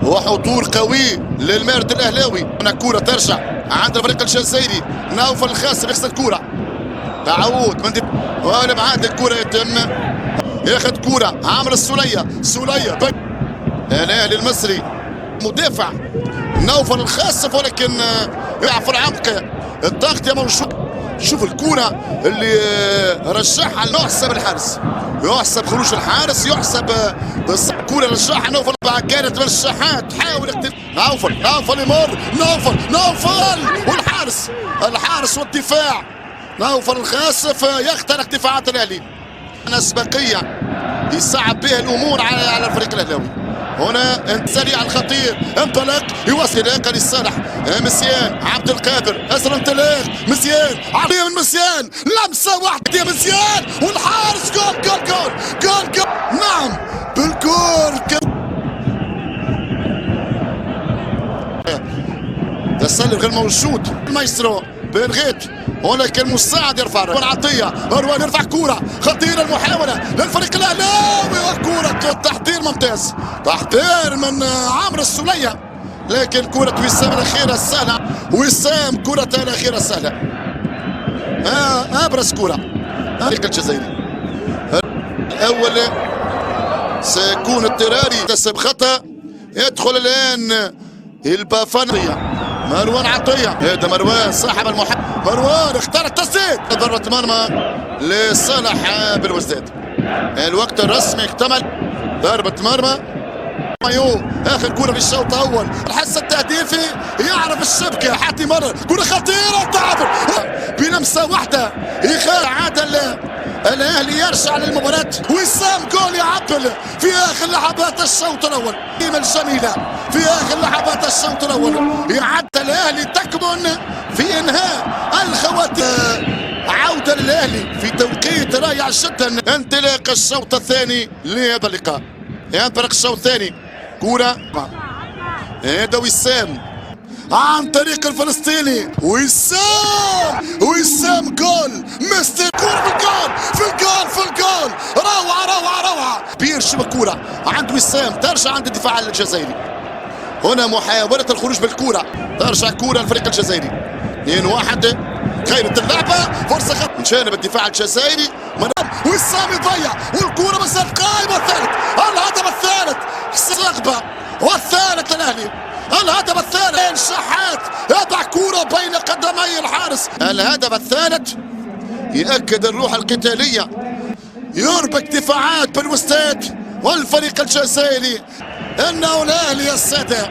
وحضور قوي للمارد الاهلاوي. هنا كرة ترجع عند الفريق الجزائري، نوفل الخاسر يخسر كرة، تعود من والابعاد الكرة يتم ياخذ كرة عامر السولية، سولية الاهلي المصري مدافع نوفل الخاسف، ولكن يلعب في العمق، الضغط موجود. شوف الكرة اللي رجعها، يحسب الحارس، يحسب خروج الحارس، يحسب الكرة رجعها نوفل، كانت من الشحات، حاول نوفل، نوفل يمر، نوفل، نوفل والحارس، الحارس والدفاع. نوفل الخاسف يخترق دفاعات الاهلي. اسبقية يصعب بها الامور على الفريق الاهلاوي. هنا سريع الخطير، انطلق، يوصل لصالح مزيان، عبد القادر، اسرع انطلاق مزيان، عرضية من مزيان، لمسه واحدة مزيان والحارس، جول جول جول جول جول. نعم بالجول، تسلل غير موجود، المايسترو بن غيت، هناك المساعد يرفع عطية، مروان يرفع كرة خطيرة، المحاولة للفريق الاهلاوي، وكرة تحضير ممتاز، تحضير من عمرو السولية، لكن كرة وسام الأخيرة السهلة، وسام كرة الأخيرة السهلة، أبرز كرة الفريق الجزائري. الأول سيكون اضطراري، تسب خطأ، يدخل الآن البافانية مروان عطية، هذا مروان صاحب المحاولة، مروان اختار التسديد، ضربة مرمى لصالح بالوزداد. الوقت الرسمي اكتمل، ضربة مرمى مايو، اخر كرة في الشوط الاول، الحس التهديفي يعرف الشبكة، حتى مرة كرة خطيرة، تعادل بلمسة واحدة، عاد الاهلي يرجع للمباراة. وسام جول يعبل في اخر لحظات الشوط الاول، الجميلة في اخر لحظات الشوط الاول، يعد الاهلي تكمن في انهاء الخواتيم. عودة للاهلي في توقيت رائع جدا، انطلاق الشوط الثاني لهذا اللقاء، ينطلق الشوط الثاني، كرة هذا وسام عن طريق الفلسطيني، وسام، وسام جول، مستر كرة في الجول، في الجول، في الجول، روعة روعة روعة. بير شبه كرة عند وسام، ترجع عند الدفاع الجزائري. هنا محاولة الخروج بالكرة، ترجع كرة الفريق الجزائري. 2-1، خيرة اللعبة، فرصة خط من جانب الدفاع الجزائري، وسام يضيع والكرة ما زالت قائمة. الثالث، الهدف الثالث، رغبة والثالث للأهلي، الهدف الثالث، شحات يضع كرة بين قدمي الحارس. الهدف الثالث يأكد الروح القتالية، يربك دفاعات بالوستاد والفريق الجزائري. انه الاهلي يا السادة،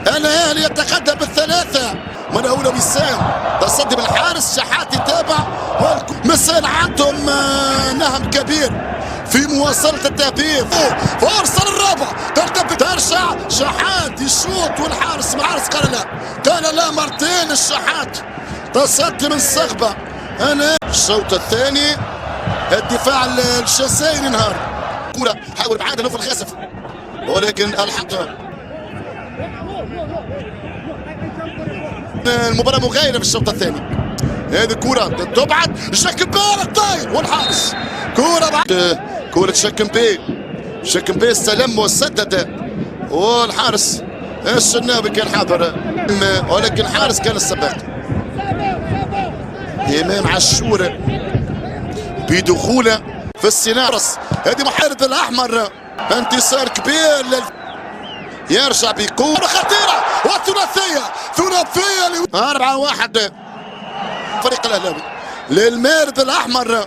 الاهلي يتقدم بالثلاثة. من اولى وسام تصدي بالحارس، شحات يتابع، مسال عندهم نهم كبير في مواصلة التهديف. فرصة للرابع، ترتب، ترجع شحات يشوط والحارس، الحارس قال لا، قال لا مرتين. الشحات تصدي من الصخبة. انا الشوط الثاني الدفاع الجزائري انهار، كرة حاول بعد نوفل الخاسف، ولكن الحق المباراة مغايرة في الشوط الثاني. هذه كرة تبعد، شكمبير الطاير والحارس، كرة بعد كرة شكمبي، شكمبي استلم وسدد والحارس الشناوي كان حاضر، ولكن حارس كان السباق. إمام عاشور بدخوله في السينارس، هذه محارب الأحمر، انتصار كبير يرجع بقوة خطيرة والثلاثية، ثلاثية 4-1 فريق الأهلاوي للمارد الأحمر.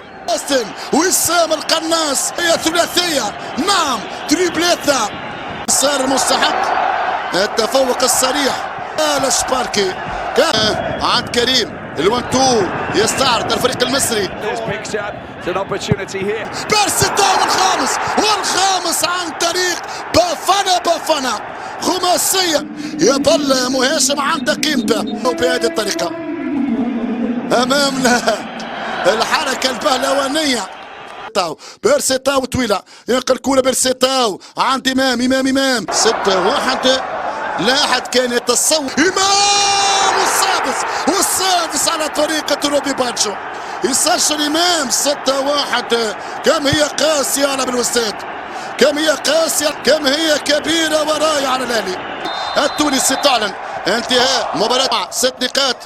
وسام القناص، هي ثلاثية، نعم triplette، صار المستحق، التفوق الصريح على شباركي عند كريم. ال one two يستعرض الفريق المصري، بيرسي تاو الخامس، والخامس عن طريق بافانا، بافانا خماسية، يظل مهاجم عند قيمته بهذه الطريقة. أمامنا الحركة البهلوانية، بيرسي تاو، بيرسي تاو طويلة، ينقل كورة بيرسي تاو عند امام، امام، امام. 6-1. لا احد كان يتصور. امام والسادس، والسادس على طريقة روبي باتشو. يسجل امام 6-1. كم هي قاسية على بلوزداد، كم هي قاسية، كم هي كبيرة وراية على الاهلي التونسي. تعلن انتهاء مباراة 6 نقاط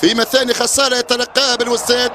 في مثاني خسارة يتلقاها بلوزداد.